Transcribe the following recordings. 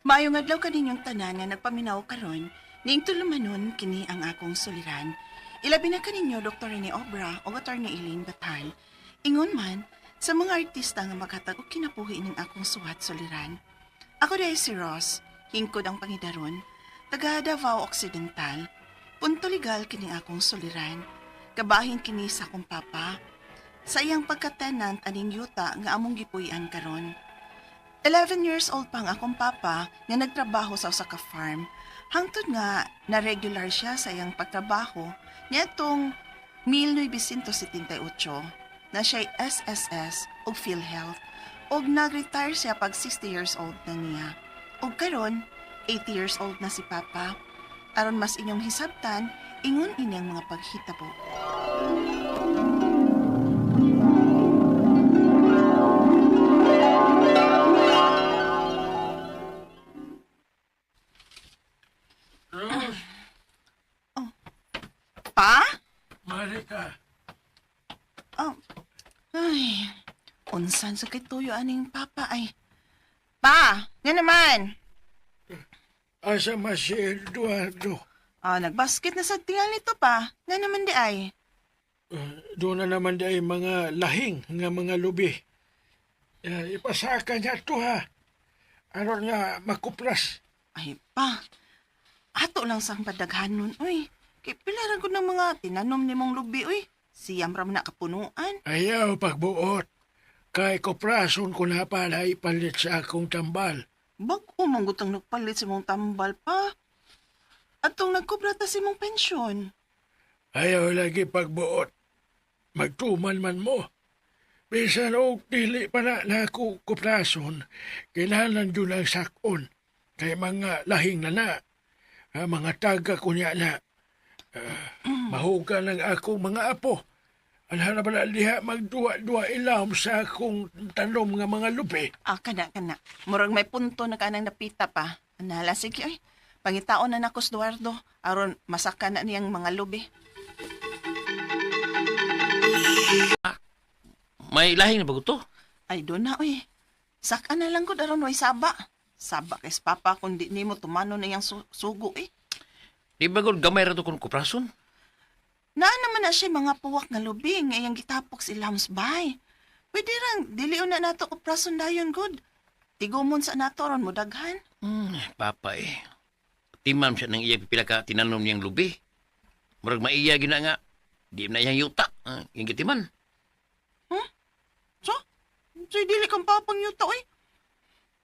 Maayong adlaw kaninyong tanan nga nagpaminaw karon, niing tulumanon kini ang akong suliran. Ilabi na kaninyo Dr. Rene Obra o Attorney Elaine Batan. Ingon man sa mga artista nga maghatag og kinabuhi ning akong suwat suliran. Ako dahil si Ross, hingkod ang pangidaron, taga Davao Occidental. Punto legal kining akong suliran. Kabahin kini sa akong papa. Sa iyang pagka-tenant aning yuta nga among gipuy-an karon. 11 years old pa ang akong papa nga nagtrabaho sa usa ka farm. Hangtod nga na regular siya sa iyang pagtrabaho niadtong 1978 na siya'y SSS ug PhilHealth ug nag-retire siya pag 60 years old na niya. Ug karon 80 years old na si papa. Aron mas inyong hisabtan, ingon ini ang mga paghitabo. Rose, Pa? Marika, Oh. Ay, unsan sa kay tuyo aning papa ay. Pa, nga naman. Asa man si Eduardo? Ah, nagbasket na sa tingal nito pa. Nga naman di ay. Doon na naman di ay mga lahing nga mga lubi. Ipasaka niya to ha. Aron nga makupras. Ay pa. Ato lang sang padaghanon, uy. Kay pila ra gud ng mga tinanom nimong lubi, uy. Siyam ra man na kapunuan. Ayaw pagbuot. Kay kuprason ko na pala ipalit sa akong tambal. Bag-o man gud tang nagpalit sa mong tambal pa. Atong nagkubra ta sa imong pensyon. Ayaw lagi pagbuot. Magtuman man mo. Bisan og dili pa na na ako kuprason, kinahanglan yun ang sakon. Kay mga lahing na na. Ah, mga taga kunya na. Mahuga ng akong mga apo. Anha na pala diha magduwa-duwa ilawom sa akong tanom nga mga lupi. Ah, kana, kana. Murag may punto na kanang napita pa. Anala, sige, ay. Pangitaon na nako, Eduardo. Aron, masaka na niyang mga lubi. May lahing na ba to? Ay, doon na, uy. Saka na lang ko, aron way saba. Saba kay papa, kung di nimo tumano na iyang sugo, eh. Di ba gud gamay ra to kun kuprason? Naa naman na siya mga puwak nga lubi nga iyang gitapok si Lams Bay. Pwede rang, dili na nato kuprason dayon, good. Tigumon sa nato aron mo daghan. Papa eh. Timam siya ng iya pipila ka tinanom niyang lubi. Murag maiya gina nga. Di na iyang yuta. Ah, iyang gitiman. So, so dili kang papang yuta, oy.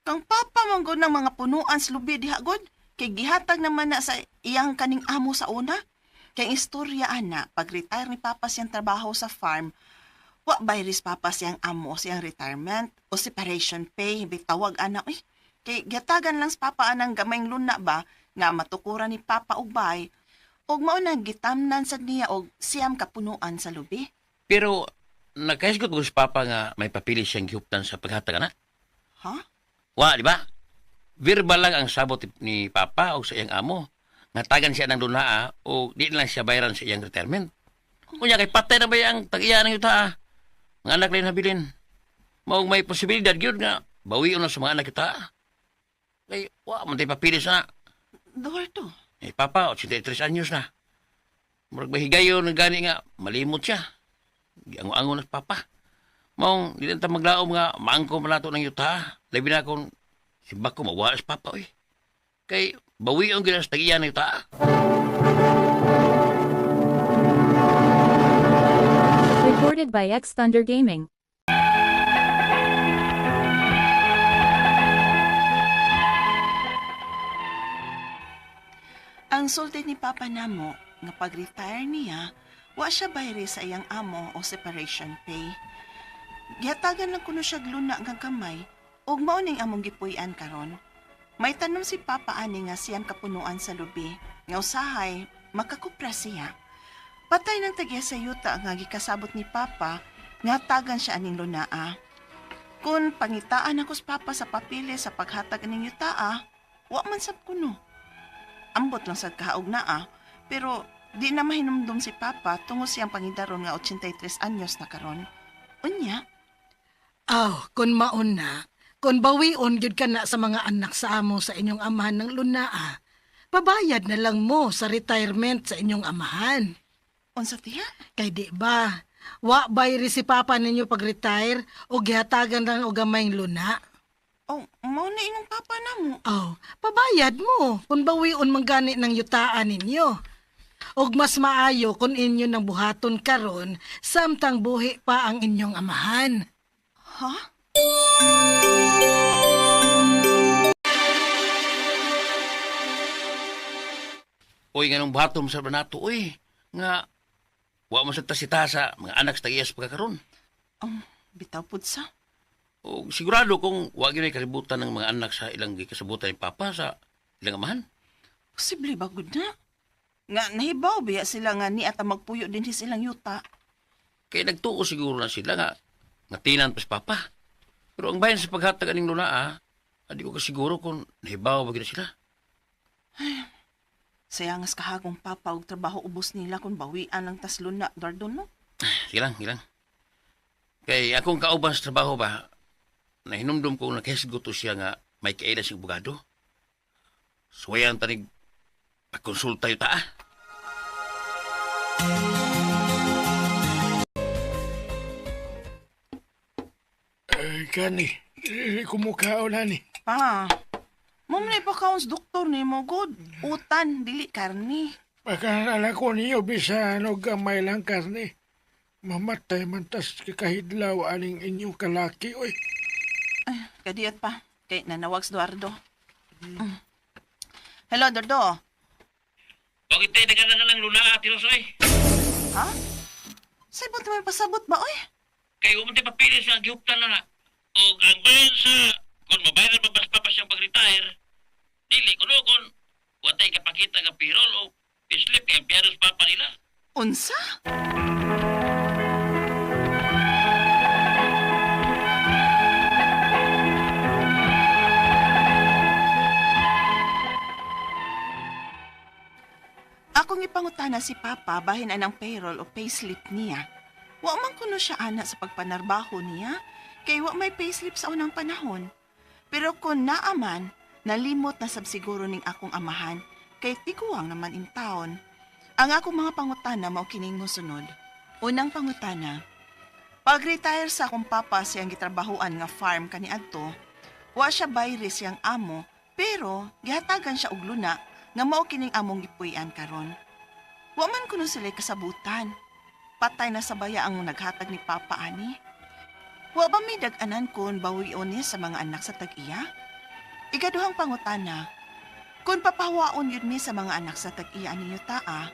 Kang papa man gud ng mga punuan sa lubi diha god. Kay gihatag naman na sa iyang kaning amo sa una. Kay ang istorya ana, pag-retire ni papa siyang trabaho sa farm, wa bayris papa siyang amo siyang retirement o separation pay, bitawag ana oy. Kay gihatagan lang sa papa anang gamayng luna ba nga matukuran ni papa og bay ug mao na gitamnan sad niya og siyam ka punuan sa lubi. Pero nakahisgot ko sa papa nga may papili siyang gihuptan sa paghatag ana. Ha? Wa, di ba? Verbal lang ang sabot ni papa o sa iyang amo. Nga tagan siya ng lunaa o di na lang siya bayaran sa iyang retirement. Unya kay patay na ba yang tag-iya ng yuta ah. Mga anak lang habilin. Maong may posibilidad gyud nga bawion na sa mga anak yuta. Kay wa man tay papili sa Eduardo. eh papa 83 anyos na. Murag mahigayon nga gani nga malimot siya. Giango-ango na sa papa. Maong di lang ta maglaom nga maangko man nato ng yuta. Labi na kung simbako ko mawala sa papa oy. Kay bawion gyud sa tag-iya ng yuta. Recorded by X Thunder Gaming. Ang sulti ni Papa namo nga pag-retire niya, wa siya bayri sa iyang amo o separation pay. Gihatagan lang kuno siya luna nga gamay ug mao ning among gipuy-an karon. May tanom si Papa ani nga siyam kapunuan sa lubi nga usahay makakupra siya. Patay ng tagya sa yuta nga gikasabot ni Papa nga tagan siya aning lunaa. Kung pangitaan ako sa Papa sa papili sa paghatag aning yutaa, wa man sab kuno. Ambot lang sa kahaog naa, pero di na mahinumdum si Papa tungo siyang pangidaron nga 83 anyos na karon. Unya, Aw, kung maon na, Kung bawion gyud ka na sa mga anak sa amo sa inyong amahan ng lunaa, pabayad na lang mo sa retirement sa inyong amahan. Unsa tiya? Kay di ba, wa bayri si papa ninyo pag-retire o gihatagan lang og gamayng luna. Oh, mao na imong papa na mo. Oh, pabayad mo kung bawion man gani ng yutaan ninyo. Og mas maayo kung inyo nang buhaton karon samtang buhi pa ang inyong amahan. Ha? Uy, nga nung buhaton sa nato, uy. Nga, wa mo sa tasita sa mga anak sa tag-iya sa pagkakaroon. Bitaw pud sa. O, sigurado kung wa gyud kalibutan ng mga anak sa ilang gikasabutan ni Papa sa ilang amahan. Posible ba gud na? Nga nahibaw biya sila nga ni ata magpuyo din sa ilang yuta. Kaya nagtuo siguro na sila nga nga tinan pa si Papa. Pero ang bayan sa paghatag aning luna, adi ko kasiguro kung nahibaw ba gyud na sila. Sayangas kahagong papa og trabaho ubos nila kung bawian ang taslon na Dardo no. Sige lang, sige lang. Kay akong kauban sa trabaho ba, nahinumdum ko nakahesgo to siya nga may kaila siyang abogado. Suwayan tanig pagkonsulta yung taa. Ay, kani, dili ko mukhaon ani. Pa. Mo man ipakaon sa doktor nimo god. Utan dili karni. Pagkalala ko niyo, bisan og gamay lang karne. Mamatay man tas kakahidlaw aning inyong kalaki, oy. Ay, kadiyot pa. Kay nanawag si Eduardo. Hello, Eduardo. Bakit tayo nagana lang luna, Tirosoy? Ha? Sabot may pasabot ba, oy? Kay umunti papili sa gihuptan na na. O ang bayan sa, kung mabayaran pa ba sa papa siyang pag-retire, dili kuno kung watay kapakita nga payroll o payslip kay empleyado sa papa nila. Unsa? Akong ipangutana si Papa bahin anang payroll o payslip niya. Wa man kuno siya ana sa pagpanarbaho niya, kay wa may payslip sa unang panahon. Pero kung naaman, nalimot na sab siguro ning akong amahan, kay tiguang naman in taon. Ang akong mga pangutana mao kining mosunod. Unang pangutana, pag-retire sa akong papa siyang gitrabahuan nga farm kaniadto, wa siya bayri siyang amo, pero gihatagan siya og luna nga mao kining among gipuy-an karon. Wa man kuno sila kasabutan. Patay na sa baya ang naghatag ni Papa ani. Wa ba may dag-anan kon bawion ni sa mga anak sa tag-iya? Ikaduhang pangutana, kung papahawaon yun mi sa mga anak sa tag-iya ninyo taa,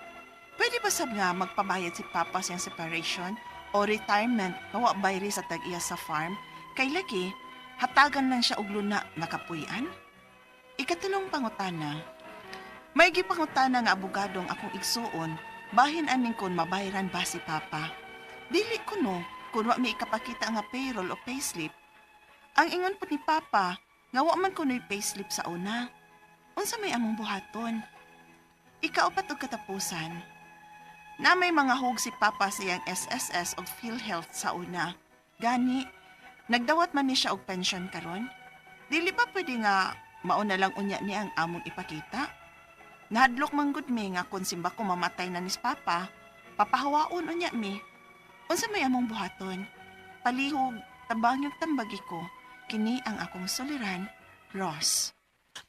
pwede ba sab nga magpabayad si Papa siyang separation o retirement kawa bayri sa tag-iya sa farm? Kay lagi, hatagan lang siya og luna nga kapuy-an? Ikatulong pangutana, may gipangutana nga abogado ang akong igsuon, bahin aning kon mabayran ba si Papa? Dili ko no, kun wa may ikapakita nga payroll o payslip. Ang ingon po ni Papa, nga wa man kuno'y payslip sa una. Unsa may among buhaton? Ikaupat og katapusan. Na may mga hug si Papa sa iyang SSS og PhilHealth sa una. Gani, nagdawat man ni siya og pensyon karon. Dili ba pwede nga mauna lang unya niya ang among ipakita? Nahadlok man gud mi nga kung simba ko mamatay na nis Papa, papahawaon unya mi. Unsa may among buhaton? Palihog, tabang yung tambagi ko. Kini ang akong suliran, Ross.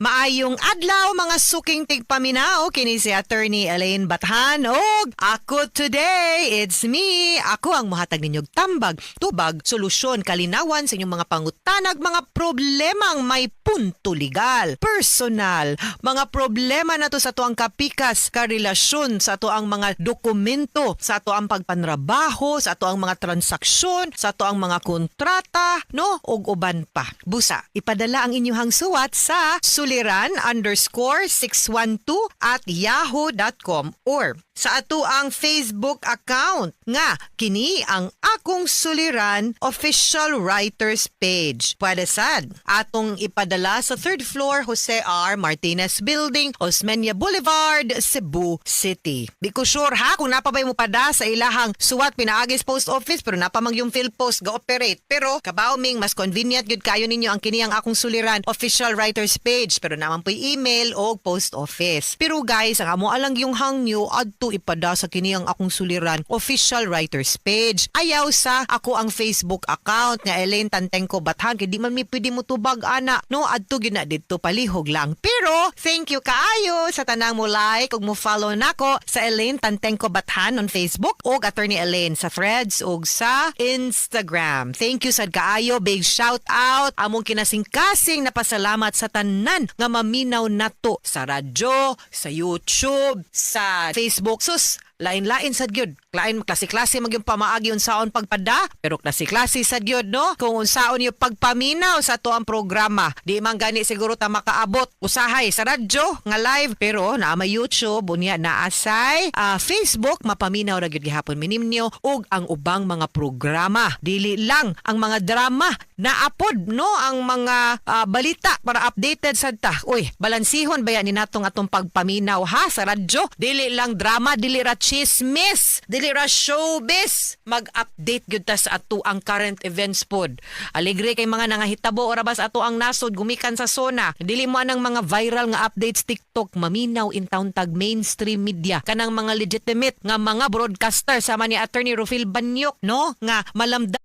Maayong adlaw mga suking tigpaminaw kini si Attorney Elaine Bathan og ako today, it's me. Ako ang mohatag ninyog tambag, tubag, solusyon, kalinawan sa inyong mga pangutanag, mga problemang may punto legal, personal, mga problema na to sa tuang kapikas, karelasyon, sa ato ang mga dokumento, sa ato ang pagpanrabaho, sa ato ang mga transaksyon, sa ato ang mga kontrata, no? Ug uban pa. Busa, ipadala ang inyong suwat sa suliran_612@yahoo.com or Sa ato ang Facebook account nga kini ang Akong Suliran official writers page. Pwede sad atong ipadala sa third floor, Jose R. Martinez Building, Osmeña Boulevard, Cebu City. Di ko sure ha kung napabay mo pada sa ilahang suwat pinaagis post office, pero napamang yung PhilPost ga-operate. Pero kabaw ming mas convenient gyud kayo ninyo ang kini ang Akong Suliran official writers page, pero naman po'y email o post office. Pero guys, ang amo alang yung hangyo adto ipada sa kini ang Akong Suliran official writers page. Ayaw sa ako ang Facebook account nga Elaine Tantengco Bathan kay di man mi pwede mo tubag ana, no? Adto gyud na didto, palihog lang. Pero thank you kaayo sa tanang mo like ug mo follow nako sa Elaine Tantengco Bathan on Facebook ug Attorney Elaine sa Threads ug sa Instagram. Thank you sad kaayo. Big shout out, among kinasingkasing napasalamat sa tanan nga maminaw nato sa radyo, sa YouTube, sa Facebook. Sus, lain-lain sad gyud. Lain klase-klase magyung pamaagi unsaon pagpada, pero klase-klase sad gyud, no? Kung unsaon yung pagpaminaw sa ato ang programa. Di man gani siguro ta makaabot usahay sa radyo nga live, pero naa may YouTube unya naa say Facebook, mapaminaw ra gyud gihapon minimnyo ug ang ubang mga programa. Dili lang ang mga drama, naapod no ang mga balita para updated sad ta. Uy, balansihon ba ni natong atong pagpaminaw ha sa radyo? Dili lang drama, dili ra chismis, dili ra showbiz. Mag-update gyud ta sa ato ang current events pod. Alegre kay mga nangahitabo ora ba sa ato ang nasod gumikan sa SONA. Dili mo anang mga viral nga updates TikTok, maminaw in town tag mainstream media. Kanang mga legitimate nga mga broadcaster sama ni Attorney Rufil Banyok, no, nga malamda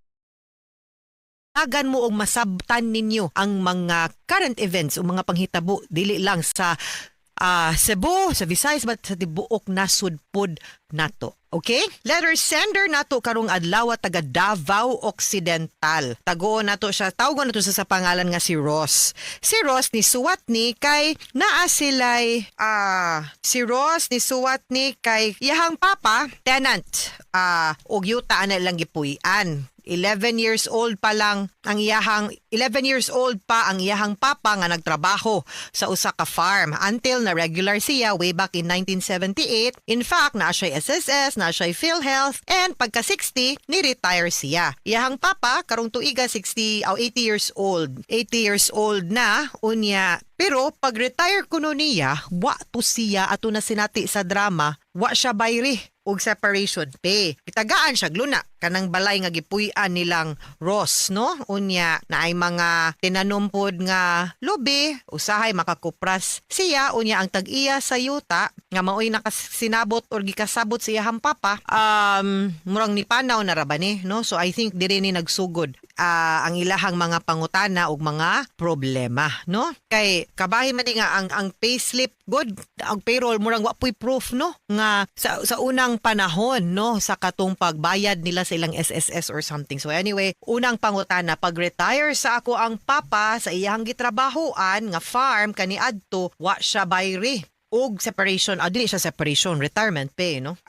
agan mo og masabtan ninyo ang mga current events o mga panghitabo dili lang sa Cebu, sa Visayas, but sa tibuok nasud pod nato. Okay? Letter sender nato karong adlaw taga Davao Occidental. Tago nato siya, tawgon nato siya sa pangalan nga si Ross. Si Ross ni suwat ni kay naa sila'y si Ross ni suwat ni kay iyahang papa tenant og yuta ana lang gipuy-an. 11 years old pa lang ang iyahang 11 years old pa ang iyahang papa nga nagtrabaho sa usa ka farm until na regular siya way back in 1978. In fact, naa siya SSS, naa siya PhilHealth, and pagka 60 ni-retire siya. Iyahang papa karong tuiga 60 o 80 years old. 80 years old na unya, pero pag-retire kuno niya, wa to siya ato na sinati sa drama, wa siya bayri og separation pay. Gitagaan siya luna kanang balay nga gipuy-an nilang Ross, no? Unya naay mga tinanom pod nga lubi, usahay makakupras siya. Unya ang tag-iya sa yuta nga maoy nakasinabot or gikasabot sa iyahang papa, murang nipanaw na ra ba ni, no? So I think dire ni nagsugod ang ilahang mga pangutana ug mga problema, no? Kay kabahin man ni nga ang payslip good, ang payroll, murang wa puy proof, no, nga sa unang panahon, no, sa katong pagbayad nila sa ilang SSS or something. So anyway, unang pangutana, pag-retire sa ako ang papa sa iyang gitrabahoan nga farm kaniadto, wa siya bayri og separation, dili siya separation, retirement pay, no?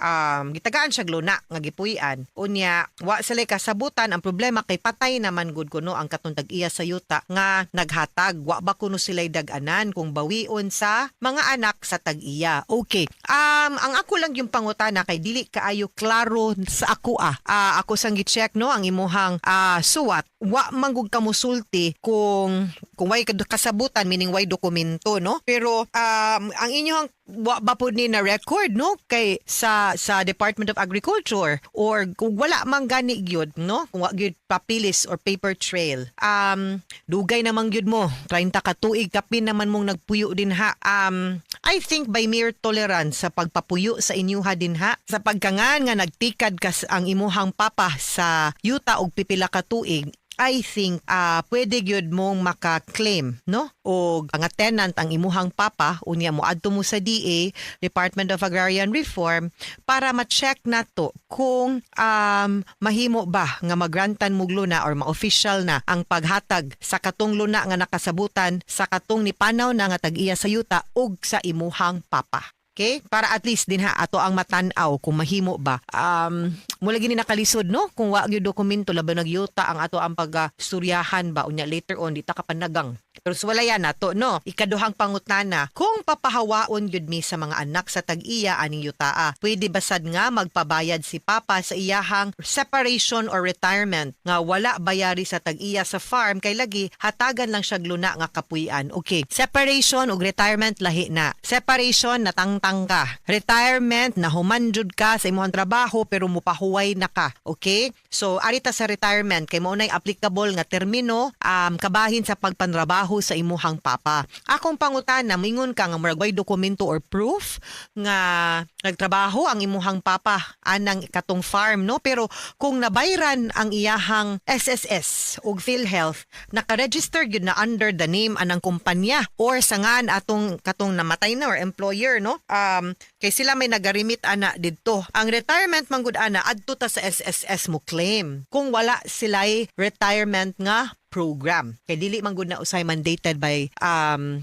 Gitagaan siya luna nga gipuy-an. Unya, wa sila kasabutan. Ang problema kay patay naman gud kuno ang katong tag-iya sa yuta nga naghatag. Wa ba kuno sila dag-anan kung bawion sa mga anak sa tag-iya? Okay. Ang ako lang yung pangutana kay dili kaayo klaro sa ako ah. Ako sang gi-check, no, ang imuhang suwat. Wa man gud ka musulti kung way kasabutan, meaning way dokumento, no? Pero ang inyong wa ba pud ni na record, no, kay sa Department of Agriculture or kung wala man gani gyud, no, kung wa gyud papilis or paper trail, dugay naman gyud mo, 30 ka tuig kapin naman mong nagpuyo din ha. I think by mere tolerance sa pagpapuyo sa inyuha din ha, sa pagkangan nga nagtikad kas ang imuhang papa sa yuta og pipila ka tuig, I think pwede gyud mong maka-claim, no, og nga tenant ang imuhang papa. Unya mo adto mo sa DA, Department of Agrarian Reform, para ma-check nato kung mahimo ba nga magrantan mo luna or ma-official na ang paghatag sa katong luna nga nakasabutan sa katong nipanaw na nga tag-iya sa yuta ug sa imuhang papa. Okay? Para at least din ha ato ang matan-aw kung mahimo ba. Mula gini nakalisod, no, kung wa gyud dokumento, laban nagyuta ang ato ang pagsturyahan ba, unya later on di ta kapanagang. Pero wala yan nato, no? Ikaduhang pangutana, kung papahawaon gyud mi sa mga anak sa tag-iya aning yutaa, pwede basad nga magpabayad si Papa sa iyahang separation or retirement nga wala bayari sa tag-iya sa farm kay lagi hatagan lang siya luna nga kapuy-an? Okay, separation ug retirement lahi na. Separation, natangtang ka. Retirement, nahuman jud ka sa imong trabaho pero mupahuway na ka. Okay? So arita sa retirement kay mao nay applicable nga termino kabahin sa pagpanrabaho sa imuhang papa. Akong pangutana, mingon ka nga murag way dokumento or proof nga nagtrabaho ang imuhang papa anang katong farm, no? Pero kung nabayran ang iyahang SSS ug PhilHealth, naka-register gyud na under the name anang kumpanya or sa ngan atong katong namatay na or employer, no? Kay sila may nagarimit ana didto. Ang retirement man gud ana, adto ta sa SSS mo claim kung wala sila'y retirement nga program. Kay dili man gud na usay mandated by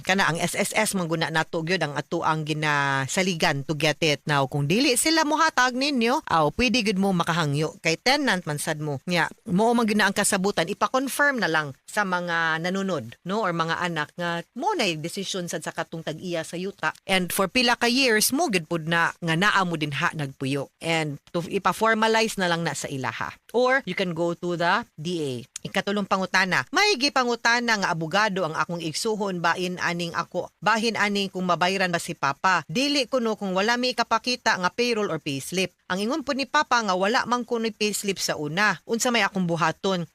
kana ang SSS man gud na nato gyud ang ato ang ginasaligan to get it. Now kung dili sila mohatag ninyo, aw pwede gud mo makahangyo kay tenant man sad mo. Nya mo man gyud na ang kasabutan, ipa-confirm na lang sa mga nanunod, no, or mga anak nga mo na decision sad sa katong tag-iya sa yuta and for pila ka years mo gud pud na nga naa mo din ha nagpuyo and to ipa-formalize na lang na sa ilaha or you can go to the DA. Ikatulong pangutana, may gipangutana nga abogado ang akong igsuhon bain aning ako, bahin aning kung mabayran ba si Papa. Dili kuno kung wala mi ikapakita nga payroll or payslip. Ang ingon po ni Papa nga wala man kuno'y payslip sa una. Unsa may akong buhaton?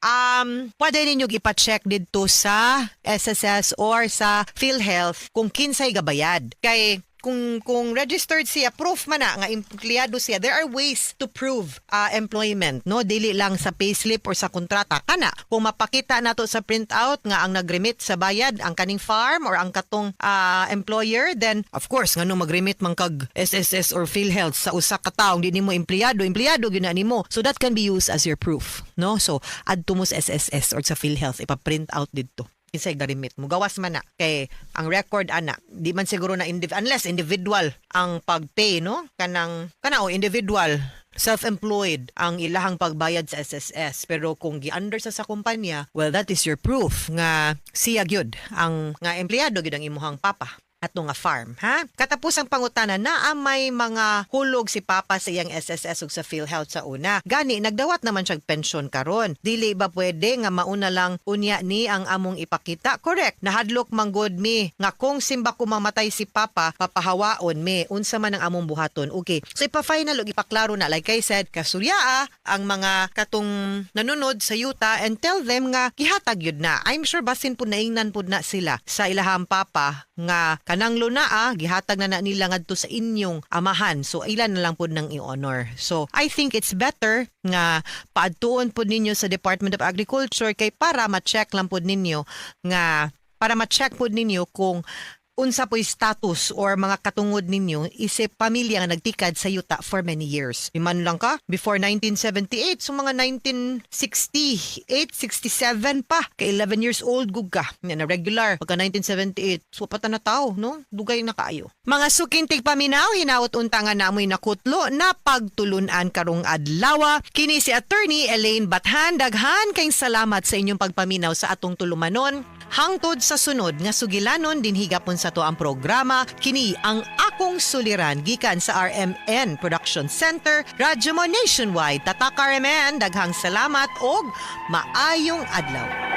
Pwede ninyo ipa-check didto sa SSS or sa PhilHealth kung kinsay gabayad. Kay kung registered siya, proof man na nga empleyado siya. There are ways to prove employment, no? Dili lang sa payslip or sa kontrata. Kana kung mapakita nato sa printout nga ang nagremit sa bayad ang kaning farm or ang katong employer, then of course, ngano magremit man kag SSS or PhilHealth sa usa ka tawo di nimo empleyado? Empleyado gyud na nimo, so that can be used as your proof, no? So adto mo sa SSS or sa PhilHealth, ipa-print out didto kinsay garimit mo. Gawas man na kay ang record ana di man siguro na unless individual ang pagpay, no? Kanang kana o individual, self-employed ang ilahang pagbayad sa SSS, pero kung gi-under sa kumpanya, well, that is your proof nga siya gyud ang nga empleyado gyud ang imuhang papa ato nga farm, ha? Katapusang pangutana, naa may mga hulog si Papa sa iyang SSS ug sa PhilHealth sa una. Gani nagdawat naman siya pensyon karon. Dili ba pwede nga mauna lang unya ni ang among ipakita? Correct. Nahadlok manggod mi nga kung simba ko mamatay si Papa, papahawaon mi. Unsa man ang among buhaton? Okay. So ipa-final ug ipaklaro na, like I said, kasuryaa ang mga katong nanunod sa yuta and tell them nga gihatag yun na. I'm sure basin pud naingnan pud na sila sa ilahang papa nga kanang lunaa gihatag na na nila ngadto sa inyong amahan. So ilan na lang pud nang i-honor. So I think it's better nga paadtuon pud ninyo sa Department of Agriculture kay para ma-check lang pud ninyo nga para ma-check pud ninyo kung unsa po'y status or mga katungod ninyo isip pamilya nga nagtikad sa yuta for many years. Iman lang ka, before 1978, so mga 1968, 67 pa, kay 11 years old gug ka. Yan na regular. Pagka 1978, so pata na tao, no? Dugay na kaayo. Mga suking tigpaminaw, hinaot unta nga namoy nakutlo na pagtulunan karong adlaw. Kini si Attorney Elaine Bathan. Daghan kayong salamat sa inyong pagpaminaw sa atong tulumanon. Hangtod sa sunod nga sugilanon dinhi gapon sa atoang programa, kini ang Akong Suliran gikan sa RMN Production Center, Radyo Mo Nationwide. Tatak RMN, daghang salamat og maayong adlaw.